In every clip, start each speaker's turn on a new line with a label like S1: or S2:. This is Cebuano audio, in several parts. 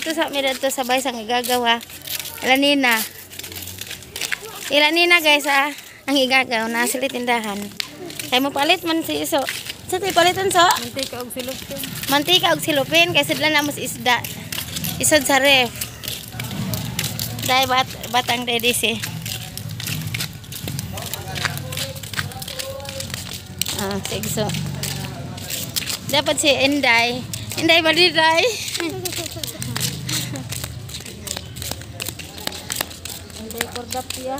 S1: Adto sa mi dadto sa bay sang igagaw ha. Ila nina. Ila nina guys ha. Ang igagaw na sila tindahan. Kay mo palit man si iso. Sa ti paliton so?
S2: Mantika og silupin.
S1: Mantika og silupin kay sudlan na mo sa isda. Isod sa ref. Dai batang ready si. Ah, sige so. Dapat si Inday. Inday baliday.
S2: Inday kordap ya.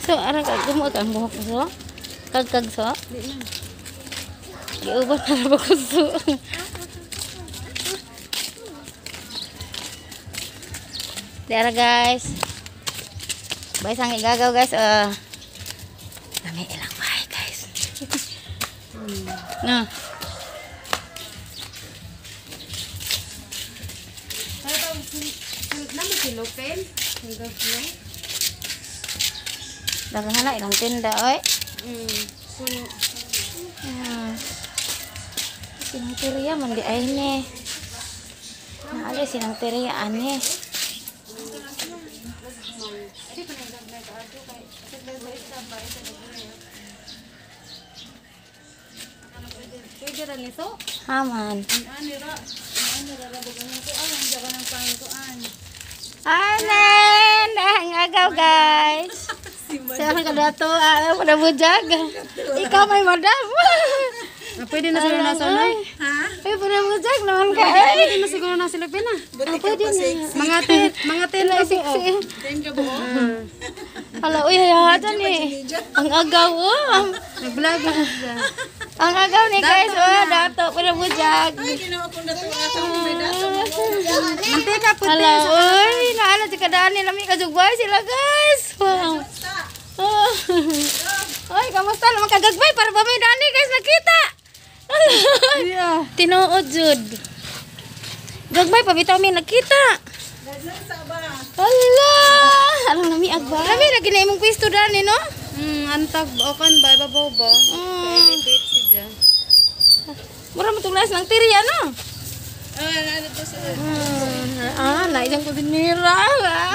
S1: So, ara ka gumuot ang buhok so. Kagkag so.
S2: Di na.
S1: Giubos na ba ko so. Dara guys. Bay sang igagaw guys. Dami ilang bahay guys. No. Daghan na ilang tinda oy.
S2: Puno.
S1: Sinang teriya man di ay ni. Naali sinang teriya ani.
S2: Pwede ra nito?
S1: Haman.
S2: Ani ra. Ani ra ra bugan ko ay ang jaga ng pangkuan.
S1: Anen, ang agaw guys. Siya ka dato, wala mo jag. Ikaw may madam.
S2: Pwede na siguro na sa una.
S1: Ha? Ay, pwede mo jag naman ka.
S2: Pwede na siguro na sila pina.
S1: Pwede na.
S2: Mga 10 ka buo.
S3: 10 ka buo?
S1: Hala, uy, hayahatan eh. Ang agaw, oh.
S2: Nag-vlog ako siya.
S1: Ang agaw ni guys, oh, dato, pwede mo jag.
S3: Ay, ginawa ko na ito. Dato.
S2: Mantika puti.
S1: Hala, uy, naala, si kadaan nila, may kajugway sila guys. Wow. Oh. Oy, kamusta naman kagagbay para ba may dani guys nakita.
S2: Yeah.
S1: Tinuod jud. Gagbay pa bitaw mi nakita. Hala, alang nami agba. Lami lagi na imong pwesto dani no?
S2: Antag okan ba babaw ba? Elevate siya.
S1: Mura mo tunglas ng tiriya no?
S3: Ah, ano to sa
S1: Na isang kusinira.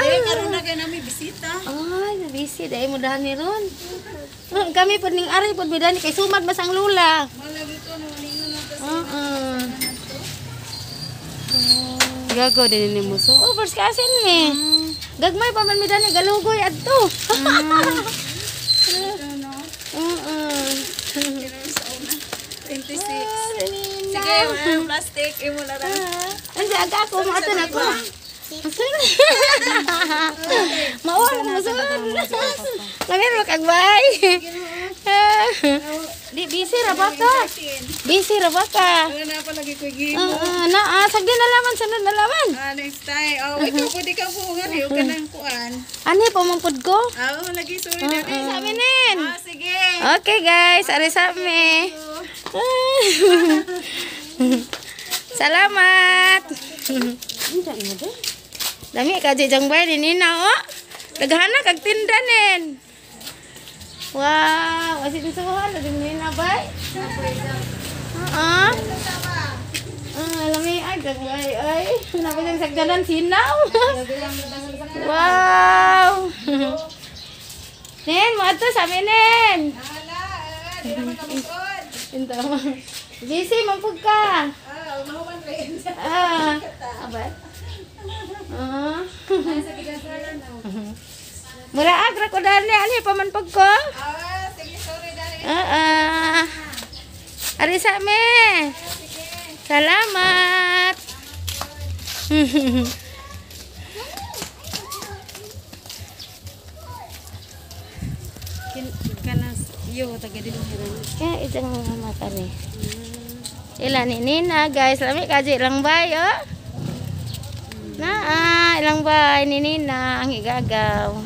S3: Dili karon na kay nami bisita.
S1: Ay, busy dai mo dani ron. Kami pud ning ari pud mi dani kay sumad mas ang lula.
S3: Malagi ko no ningon na to.
S2: Gagaw din ni mo so.
S1: Oh, first cousin mi. Gagmay pa man mi dani galugoy adto.
S3: Sa una. 26. Sige, mga plastic imo na ra.
S1: Andi aga ako maaton ako. Mauwa mo musun. Lamir mo kagbay. Di busy ra ba ka? Busy ra ba ka?
S3: Wala na pa lagi ko gimo.
S1: Na sagdi na laman sunod na laman.
S3: Ah, next time. Oh, ikaw pwede ka buungan eh. Huwag ka nang kuan.
S1: Ani pamampud ko?
S3: Ah, oh, lagi sorry na.
S1: Sa amin nin.
S3: Ah, sige.
S1: Okay guys, ari sa amin. Salamat. Dami ka jang bay ni Nina oh. Daghana kag tinda nin. Wow, asin suhan na din Nina bay. Lami ay dagay ay. Napit ang sagdanan sinaw. Wow. Nen, mo adto sa amin nen.
S3: Hala, di naman kabukod.
S1: Inta mo. Busy man pud ka.
S3: Ah, mahuman rin.
S1: Ah. Aba. Ah. Mura agra ko dani ani pa man pag ko.
S3: Ah, sige, sorry dali.
S1: Ah. Ari sa amin. Salamat.
S2: Kanas yo taga din hiran.
S1: Kaya ijang mga mata ni. Ila ni Nina guys, lami kaji lang bay oh. Naa, ilang bay ni Nina ang igagaw.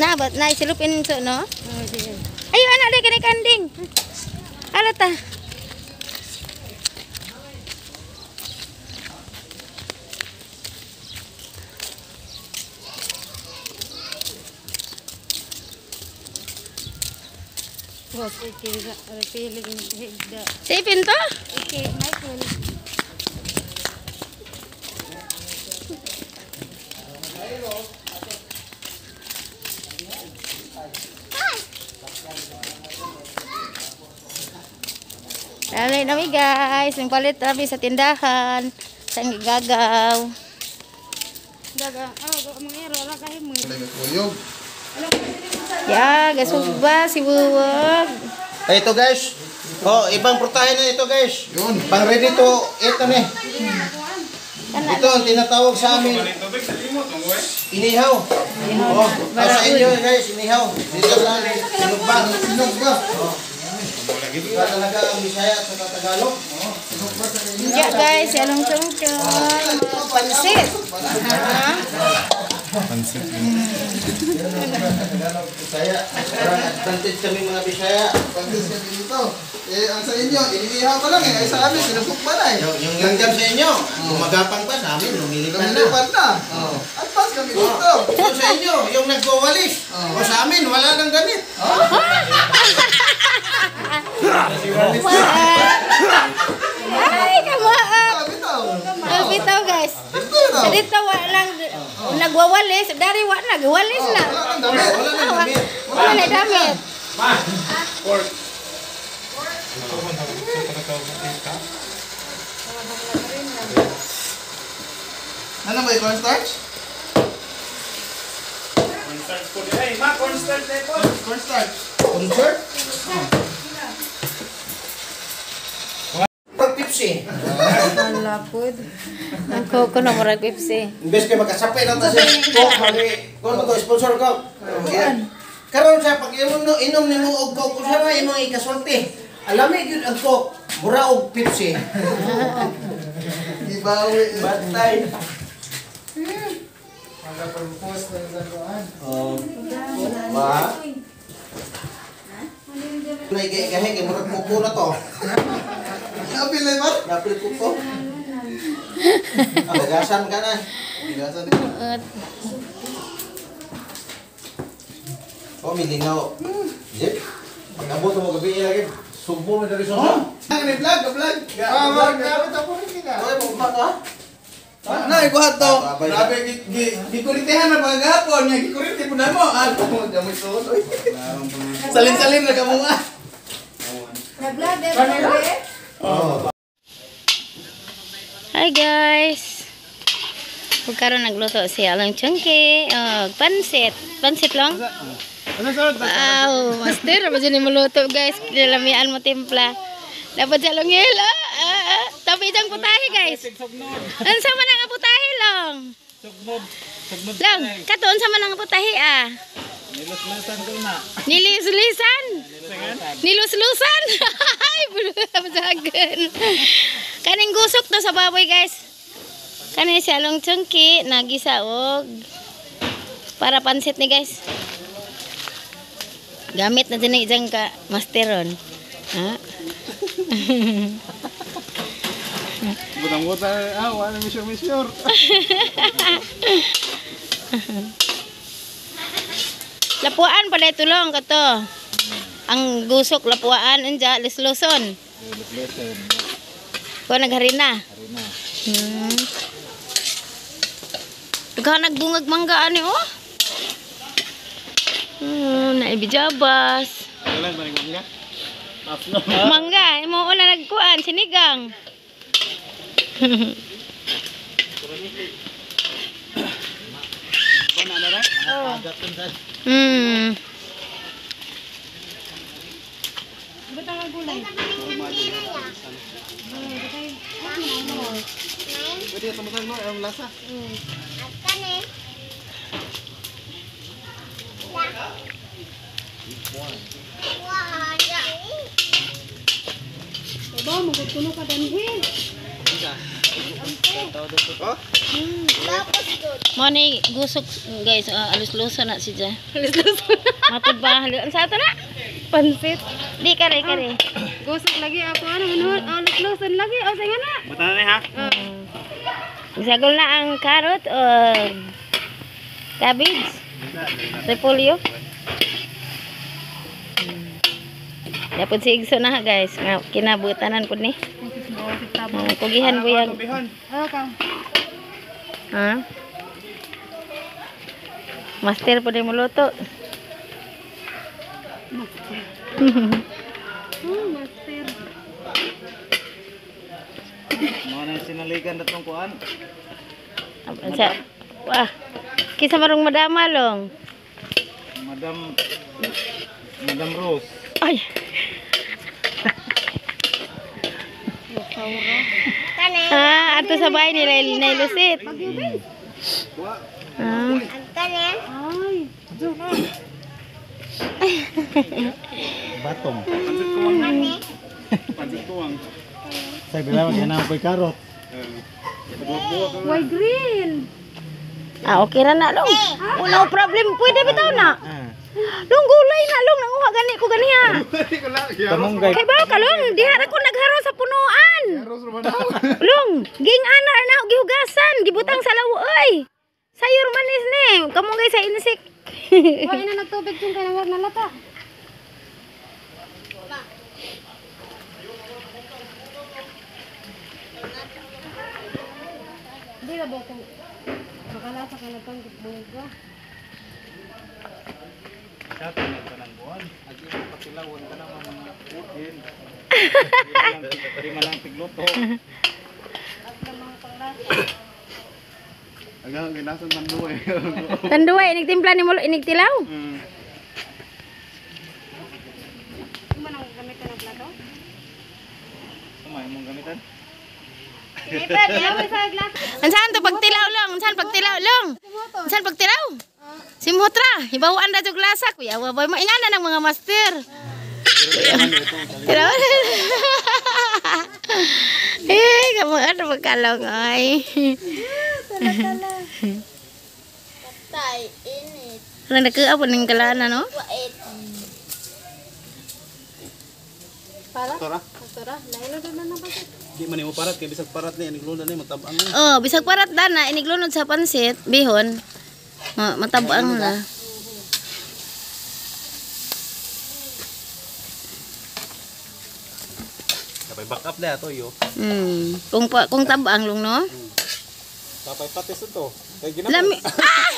S1: Na ba na silupin so no? Ayo anak dia kini kanding. Alata.
S2: Boss, iki piling higda.
S1: Sipin to?
S2: Iki Michael.
S1: Dali nami guys, ang palit kami sa tindahan, sa gagaw.
S2: Daga, oh, mga ero ra kahi mo.
S1: Ya, gasugba si Buwag.
S4: Ay, ito guys. Oh, ibang putahe na ito guys. Yun. Pang ready to eat na ni. Ito ang tinatawag sa amin. Inihaw. Oh, sa inyo guys, inihaw. Dito sa amin, sinugba. Sinugba. Oh. Iba talaga ang Bisaya at sa Tagalog.
S1: Ya guys, along chongchong. Pansit. Ha?
S4: Pansit. Tagalog, Bisaya. Parang advantage kami mga Bisaya.
S5: Advantage kami dito. Eh, ang sa inyo, iniihaw pa lang eh. Ay sa amin, sinusukba na eh.
S4: Yung langgam sa inyo, gumagapang pa sa amin, lumilipad na.
S5: Lumilipad na. Advance kami dito.
S4: Yung sa inyo, yung nagwawalis. O sa amin, wala nang damit.
S1: Ay, kamaak.
S5: Bitaw.
S1: Bitaw guys.
S5: Bitaw.
S1: Sa dito wa lang nagwawalis, dari wa nagwalis na.
S5: Wala nang damit.
S4: Wala nang damit.
S1: Wala nang damit.
S6: Ma, pork.
S5: Ano ba yung cornstarch?
S6: Cornstarch po din. Ay, ma, cornstarch na ito.
S5: Cornstarch.
S4: Concert? Pag Pepsi.
S2: Malapod.
S1: Ang koko na murag Pepsi.
S4: Imbes kay makasapay na ta sa Coke, mali. Kung to sponsor ko. Karon sa pag inom nimo og Coke, unsa man imong ikasulti? Alami gyud ang Coke, mura og Pepsi.
S5: Gibawi.
S4: Batay. Oh. Wa. Nay gahe kay murag kuko na to.
S5: Napil na ba?
S4: Napil kuko. Hugasan ka na.
S5: Hugasan na.
S4: Oh, milingaw. Zip. Pag-abot mo gabi lagi, sugbo mo diri sa.
S5: Ang ni vlog, vlog. Ah, mag dapat ako rin na.
S4: Oy, mo ba ka?
S5: Na ikuha to. Grabe gikuritehan na pagagapon nga gikurite pud namo. Ah, mo damo suot oy. Salin-salin ra kamo ah.
S2: Na-vlog eh.
S4: Oh.
S1: Hi guys. Ug karon nagluto si Alang Chunky og pansit. Pansit lang. Wow, master ba dyan mo luto guys. Lamian mo timpla. Dapat sa longhil. Tapi isang putahe guys. Unsa man ang putahe long? Long, kato unsa man ang putahe ah?
S6: Niluslusan ko na.
S1: Niluslusan? Niluslusan? Ay, busagan. Kaning gusok to sa baboy guys. Kaning si Along Chunky nagisa og para pansit ni guys. Gamit na din ang isang ka masteron. Ha?
S6: Butang-butang, ah, wala misyor-misyor.
S1: Lapuan pala ito lang kato. Ang gusok lapuan anja lisluson.
S6: Lisluson.
S1: Ko nagharina.
S6: Harina.
S1: Daghan nagbungag mangga ani oh. Naibijabas.
S6: Wala ba ning mangga? Afno.
S1: Mangga, imo una nagkuan sinigang.
S5: Pwede tumutan mo ang lasa.
S2: Ba, magkuno ka danhi.
S1: Mo ni gusok guys, alus-luso na siya. Alus-luso. Matod ba? Ang sa ato na?
S2: Pansit.
S1: Di kare kare.
S2: Gusok lagi ako ano alus-luson lagi o sige na.
S6: Buta na ha.
S1: Isagol na ang carrot o cabbage. Repolyo. Dapat si Igso na guys. Nga kinabutanan pud ni. Kugihan buyag. Ha? Master pud mo luto.
S2: Master.
S6: Mo na sinaligan datong kuan.
S1: Sa, wah. Kisa marong madama long.
S6: Madam Rose.
S1: Ay. Ah, ato sa bahay nila nailusit. Ah.
S2: Ay.
S6: Batong. Pansit kuwang. Pansit kuwang. Sa bila maghanap ko'y karot.
S2: Why green?
S1: Ah, okay ra na long. Oh, no problem. Pwede bitaw na. Long gulay na long nanguha gani ko ganiha.
S6: Kamunggay.
S1: Kay ba ka long, diha ra ko nagharo sa punuan. Long, ging ana na gihugasan, gibutang sa lawo oy. Sayor manis ni, kamunggay sa insik.
S2: Why na nagtubig yung kay nawag na lata. Di ra ba ko makalasa ka na tong buga.
S6: Sa tanang buwan. Agi mo patilawon ka na mga putin. Di man lang tigluto.
S5: Aga ginasan tanduay.
S1: Tanduay inig timpla ni mo inig tilaw.
S2: Kuman ang gamitan ng plato?
S6: Sumay mong gamitan.
S1: Ansan to pagtilaw long? Ansan pagtilaw long? Ansan pagtilaw? Simutra, hibawaan ra jud lasa kuya. Wa boy maingana ng mga master. Tilaw. Eh, kamo ano pagkalong ay.
S3: Patay init.
S1: Nang nagkaapon ning kalana no?
S3: Wait.
S2: Para?
S5: Tora.
S2: Tora, lailo na na pansit.
S5: Di man nimo parat kay bisag parat ni iniglunod ni matab-ang ni.
S1: Oh, bisag parat dana iniglunod sa pansit, bihon. Matabang na.
S5: Kapay back up na ato yo.
S1: Kung tabang long no?
S5: Kapay patis to. Kay ginamos.
S1: Lami. Ah!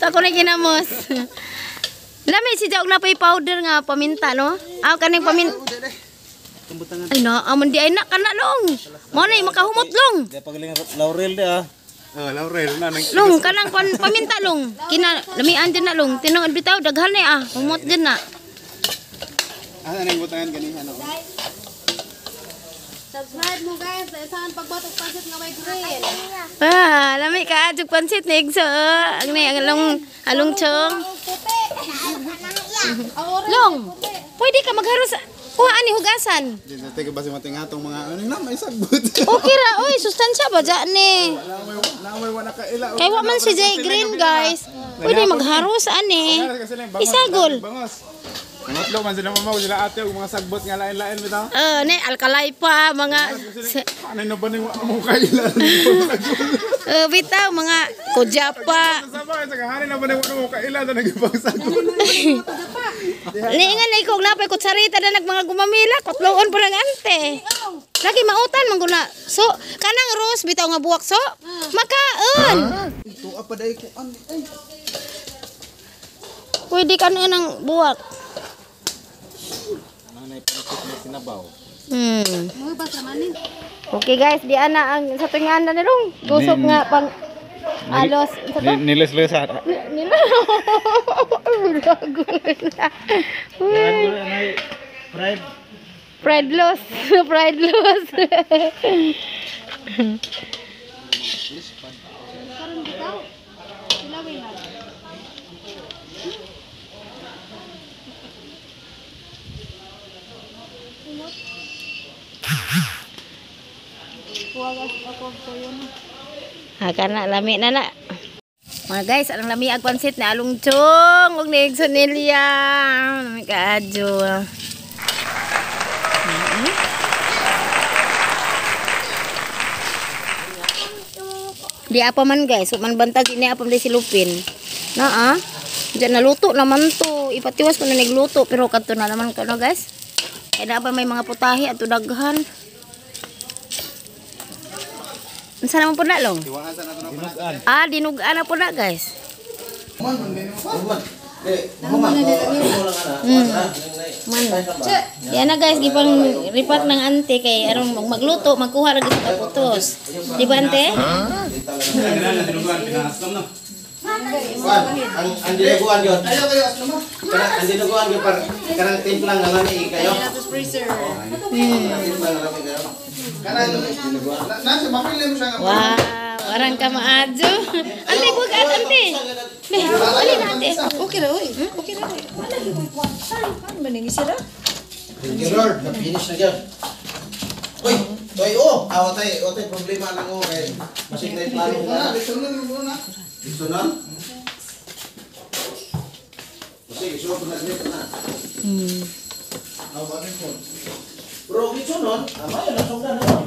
S1: Tako na ginamos. Lami si Jaog na pay powder nga paminta no? Aw kaning paminta. Ay na, amon di ay na kana long. Mo na makahumot long.
S6: Di pagaling laurel di ah.
S5: Oh, laurel na nang
S1: Long kanang paminta long. Kina lamian din na long. Tinuod bitaw daghan ni ah, humot din na.
S5: Ah, anong butangan ganihan no.
S2: Subscribe mo guys sa isang pagbatok pansit nga may green.
S1: Ah, lami ka adjog pansit ni Igso. Ang ni ang along along chong. Long. Pwede ka magharo sa kuhaan ni hugasan.
S5: Di na tayo basi matingatong mga ano na may sagbot.
S1: Okay ra oy, sustansya ba dyan ni?
S5: Naamay wala ka ila.
S1: Kay wa man si Jay Green guys. Pwede magharo sa ani. Isagol.
S5: Bangos. Nangatlo man sila mamaw sila ate og mga sagbot nga lain-lain bitaw.
S1: Ne alkalay pa mga
S5: Ano na ba ning wa mo kaila?
S1: Bitaw mga kujapa.
S5: Sa kahari na ba ning wa mo kaila na nagibang sagbot.
S1: Niingan na ikaw napay kutsarita na nag mga gumamila kutloon pa lang ante. Lagi mautan man guna. So kanang rose bitaw nga buwak so makaon.
S5: Tuwa pa dai ko an.
S1: Pwede ka na ng buwak.
S6: Nanay pansit na sinabaw.
S1: Okay guys, di ana ang sa tuwing ana nilong gusok nga pang alos sa to.
S6: Nilos-losan.
S1: Nila.
S6: Nay fried
S1: Pride loss, pride loss.
S2: Karon bitaw. Silawin lang.
S1: Ha kana lami na na. Mga guys, anong lami ag pansit na Along Chong ug ni Sonelia. Lami kaadyo. Di apa man guys, man bantag ini apa man si Lupin. Na ah. Diyan naluto naman to. Ipatiwas ko na nagluto pero kadto na naman kano guys. Kaya na pa may mga putahe at daghan. Unsa naman po na long? Ah, dinugan na po na guys. Man. Yan na guys, gipang ripat ng ante kay aron magluto, magkuha ra gyud sa putos. Di ba ante?
S4: Ang dinuguan yun. Ang dinuguan yun par kanang timplang nga lami kayo.
S1: Wow, arang ka maadyo. Ante, bugat ante. Be, ali na ante.
S3: Okay ra oy. Okay ra. Ano ba ning sila?
S4: Thank you Lord, na-finish na dyan. Uy, toy oh, awatay, otay problema lang oh kay masig na yung plano ko na. Dito na. Masig, isuot na dito na. Pero dito nun, amay na sugdan na.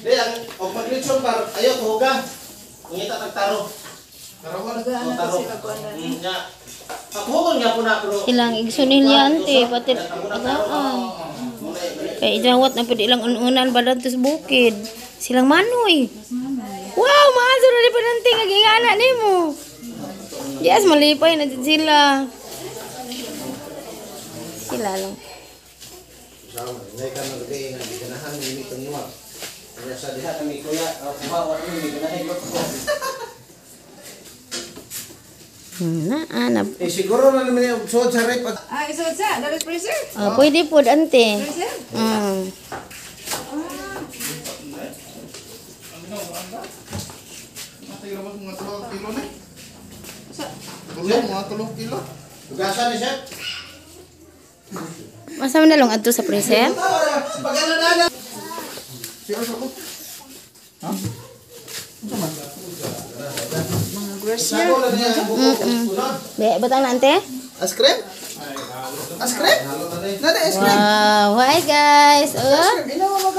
S4: Di ang og maglitson par ayo tuhuga. Ngita tag taro. Taro. Taro. Nya. Paghugon nga po na pero
S1: Ilang igsunilya ante pati agaan. Kay ijawat na pud ilang ununan badan sa bukid. Silang manoy. Wow, maaso na di pa nante nga gingana nimo. Yes, malipay na jud sila. Sila lang. Na, ana.
S4: Eh siguro na naman yung suod sa rep.
S3: Ah, isuot sa dalos freezer.
S1: Oh, pwede pod ante.
S3: Freezer.
S4: Tugasan ni chef.
S1: Masa man na lang adto sa freezer? Be, batang na ante?
S5: Ice cream? Ice cream? Nana ice cream.
S1: Wow, hi guys. Oh,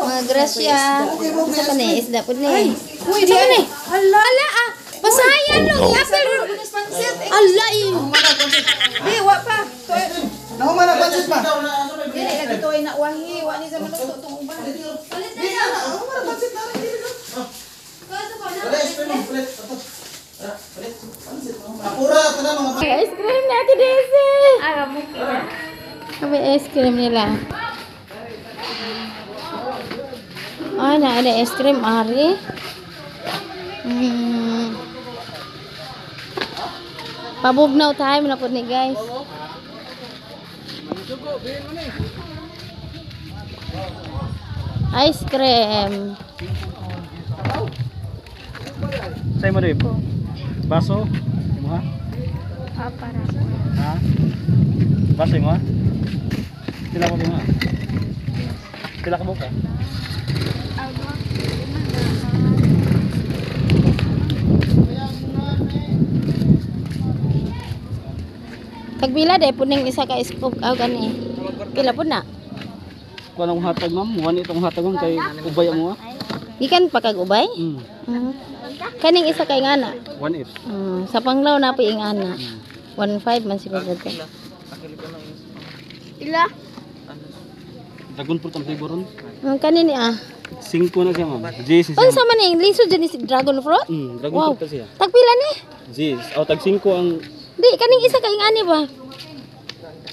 S1: mga grasya. Sa pa ni isda pud ni. Uy, di ni. Hala, hala ah. Pasayan lo, iapil. Ala eh.
S3: Di wa pa.
S5: Nahuman na pansit pa.
S3: Dili lagi to ay nawahi, wa ni sa maluto tong uban.
S5: Di na, nahuman na pansit na rin.
S4: Apura tanan mga
S1: Ice cream na Ate Daisy. Kami ice cream nila. Ay, na ada ice cream ari. Pabugnaw time na pud ni guys. Ice cream.
S6: Say mo dib. Baso imo ha?
S2: Para.
S6: Ha? Baso imo ha? Pila ko imo ha? Pila ka buka?
S1: Tagpila de puning isa ka scoop aw gani. Pila pud na?
S6: Kuan ang hatag ma'am, one itong hatag ma'am kay ubay mo ha.
S1: Gikan pa kag ubay? Kaning isa kay ngana.
S6: 1.8.
S1: Sa panglaw na po ing ana. 1.5 man siguro to.
S2: Ila.
S6: Dragon fruit ang flavor ron.
S1: Ang kanin ni ah.
S6: 5 na siya ma'am. G siya.
S1: Unsa man ning lisod ni si dragon fruit?
S6: Dragon
S1: Wow.
S6: fruit siya.
S1: Tagpila ni?
S6: G. Oh, tag 5 ang
S1: Di kaning isa kay ngani ba?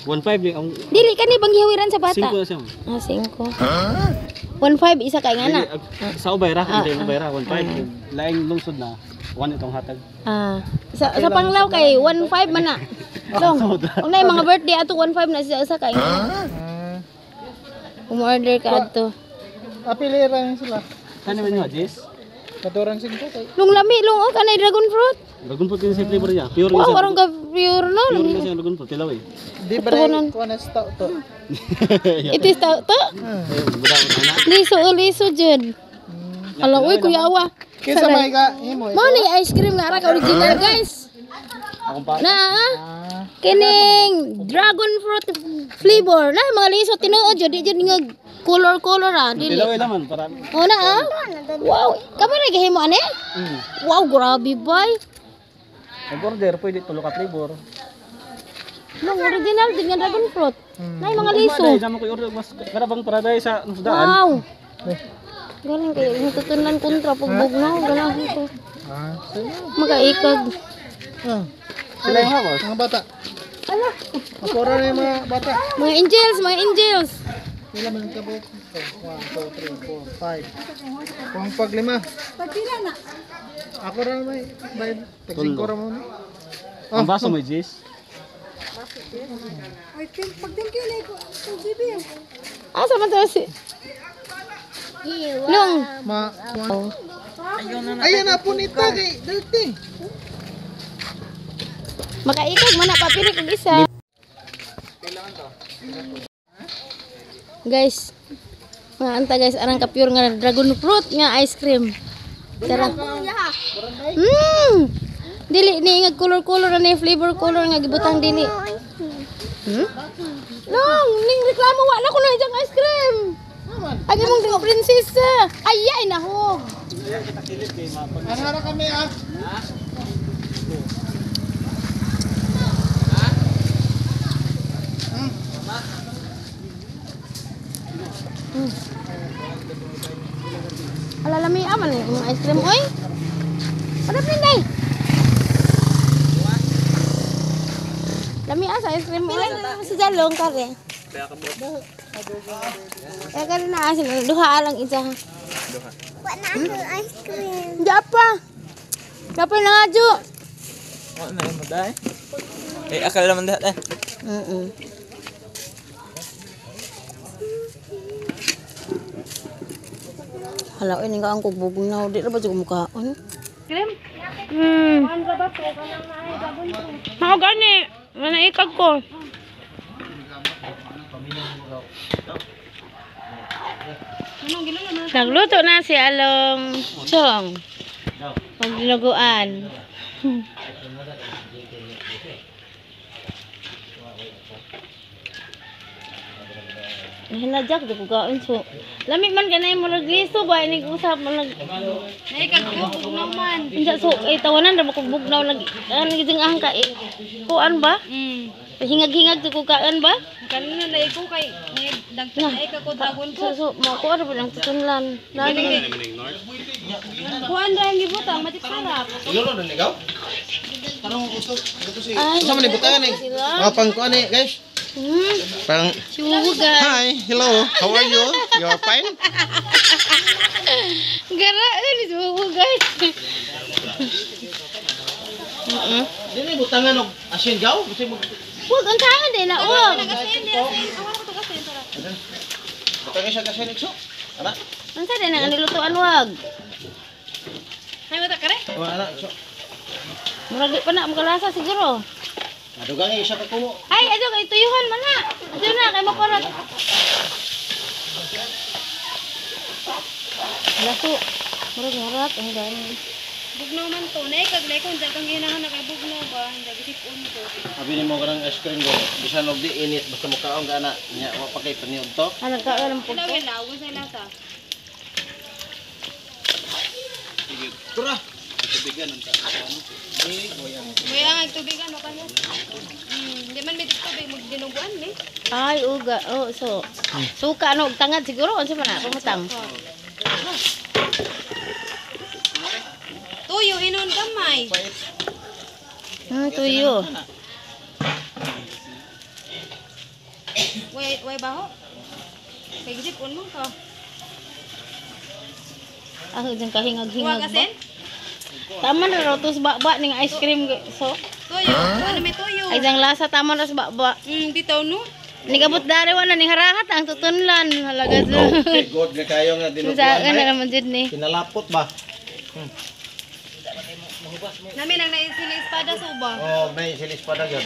S6: 1.5 di ang
S1: Dili kani bang gihawiran sa bata?
S6: 5 na siya ma'am.
S1: Ah, 5. 1.5 isa kay ngana.
S6: Sa ubay ra, hindi ubay ra 1.5. Laing lungsod na 1 itong hatag.
S1: Ah, sa panglaw kay 1.5 man na. Long. Ug nay mga birthday ato 1.5 na siya isa kay ngana. Umorder ka adto.
S5: Apilira sila.
S6: Kani man nyo, Jis?
S5: Katurang 5 kay.
S1: Lung lami long oh kanay dragon fruit.
S6: Dragon fruit din sa flavor niya. Pure
S1: Wow, warong ka pure no.
S6: Pure na siya dragon fruit tilaw eh.
S5: Di ba kuha na sa to?
S1: It is to. Liso liso jud. Hala oy kuya awa.
S5: Kinsa may ka imo?
S1: Mo ni ice cream nga ara ka original guys. Na kining dragon fruit flavor na mga liso tinuod jud di jud nga color color ah dili.
S6: Tilaw laman para.
S1: Oh na ah. Wow, kamo na gihimo ani? Wow, grabe bay.
S6: Nag-order pwede tulo ka flavor.
S1: Nung original din nga dragon fruit. Nay mga liso.
S6: Dai sama ko order mas karabang paradise sa daan.
S1: Wow. Galing kayo yung tutunan kontra pagbugnaw ganahan ko.
S5: Ah,
S1: Magaikag.
S5: ah.
S6: Sila yung hawak.
S5: Mga bata.
S1: Ala,
S5: Apora na yung mga bata.
S1: mga angels, mga angels.
S5: Pila man ka buok? 1, 2, 3, 4, 5. Kung pag lima.
S3: Pagpila na.
S5: Ako ra may may tag-5 ra mo ni.
S6: Ang baso may jis.
S3: I think pag thank you na ko. GB.
S1: Asa man to si Long.
S5: Ma Ayan na punita kay dirty.
S1: Makaikag man na papili kog isa. Guys, mga anta guys, arang ka pure nga dragon fruit nga ice cream. Tara. Dili ni nga color-color na ni flavor color nga gibutang dili. Long, ning reklamo wa na kuno ijang ice cream. Agi mong prinsesa. Ay ay nahog.
S5: Anara kami ah.
S1: Alalami aman eh, yung ice cream oy. Padap ninday. Lami sa ice cream oy. Sa jalong kare. Kaya ka na asin duha lang isa.
S5: Duha.
S1: Wa na ice cream. Di apa. Dapat na nga ju.
S5: Wa na mo dai. Eh akal naman dahat eh.
S1: Hala, ini ka ang kugbugnaw. Di ra ba jud mukaon?
S2: Cream? Mao gani, manaikag ko.
S1: Nagluto na si Along Chong. Pagdinuguan. Nahinadyak, di ko kaon. So, lami man ganay mo nagliso ba? Inig usap mo nag...
S2: Naikag ko, bugnaw man.
S1: Unsa so, eh, tawanan ra ba ko bugnaw nag... Ano gising ang ka eh. Kuan ba? Hingag-hingag di ko kaan ba?
S2: Kanina na ko kay dagtan ay ka ko dragon
S1: So, so, makuha ra ba ng tutunlan? Lagi.
S2: Kuan ra ang gibutang matik sarap.
S4: Ilolo na ikaw? Tarong usok. Ito si.
S1: Ay,
S4: Sa man ibutangan eh. Mga pangkuan eh, guys. Pang
S1: Suga.
S4: Hi, hello. How are you? You are fine?
S1: Gara, eh, suga guys.
S4: Dili butangan og asin gaw, kasi mo
S1: Wag ang tangan din na, wag.
S4: butangan siya kasi ikso. Ana.
S1: Unsa din ang nilutuan wag?
S2: Hay mata kare.
S4: Oh, ana ikso.
S1: Murag di pa na makalasa siguro.
S4: Adugang isa ka kumo.
S1: Ay, adyo kay tuyuhan man na. Adyo na kay makurat. Laso. Murag harat ang gani.
S2: Bugnaw man to. Naikag na ko unsa kang ginahan na kay bugnaw ba? Hindi gisip-on ko.
S4: Abi nimo kanang ice cream go. Bisan og di init basta mukaon ka ana. Nya wa pa kay paniud to.
S1: Ah, nagkaon ang pugto.
S2: Lawin na, sa lasa.
S4: Tura. Tubigan ang ano.
S2: May ang tubigan o kanya. Di man may tubig magdinuguan ni.
S1: Ay, uga. Oh, so. Suka ano og tangad siguro unsa man na pamutang.
S2: Tuyo hinon gamay.
S1: Tuyo.
S2: Way way baho. Kay gisip-on mo ka.
S1: Ah, dyan kahingag-hingag
S2: Huwag
S1: ba?
S2: asin?
S1: Tama na raw to sa baba ning ice cream so.
S2: Tuyo. Ano may tuyo?
S1: Ay dang lasa tama na sa baba.
S2: Bitaw no.
S1: Nigabot dari wala ning harahat ang tutunlan halaga oh, no.
S4: God nga kayo nga
S1: Sa
S4: dinuguan.
S1: na naman jud ni.
S4: Kinalapot ba?
S2: Nami nang naisili espada suba.
S4: Oh, may silis pa dagan.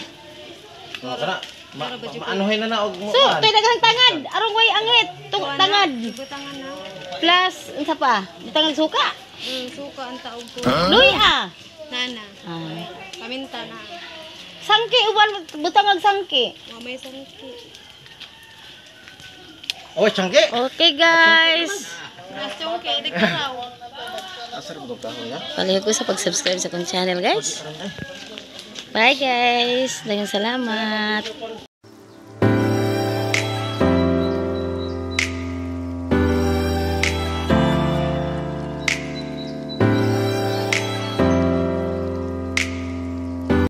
S4: Oh, kana. Maanuhin na na og
S1: So, to'y daghang tangad. Arong way angit. Tung tangad.
S2: Butangan na.
S1: Plus, unsa pa? Tangag suka.
S2: Suka ang taog ko.
S1: Luya.
S2: Nana.
S1: Ah.
S2: Paminta na.
S1: Sangki uban butang og sangki.
S2: Wa may sangki.
S4: Oh, sangki.
S1: Okay guys.
S2: Mas kay dagkaraw.
S4: Asar mo kahoy ya.
S1: Palihog ko sa pag-subscribe sa akong channel guys. Bye guys. Daghang salamat.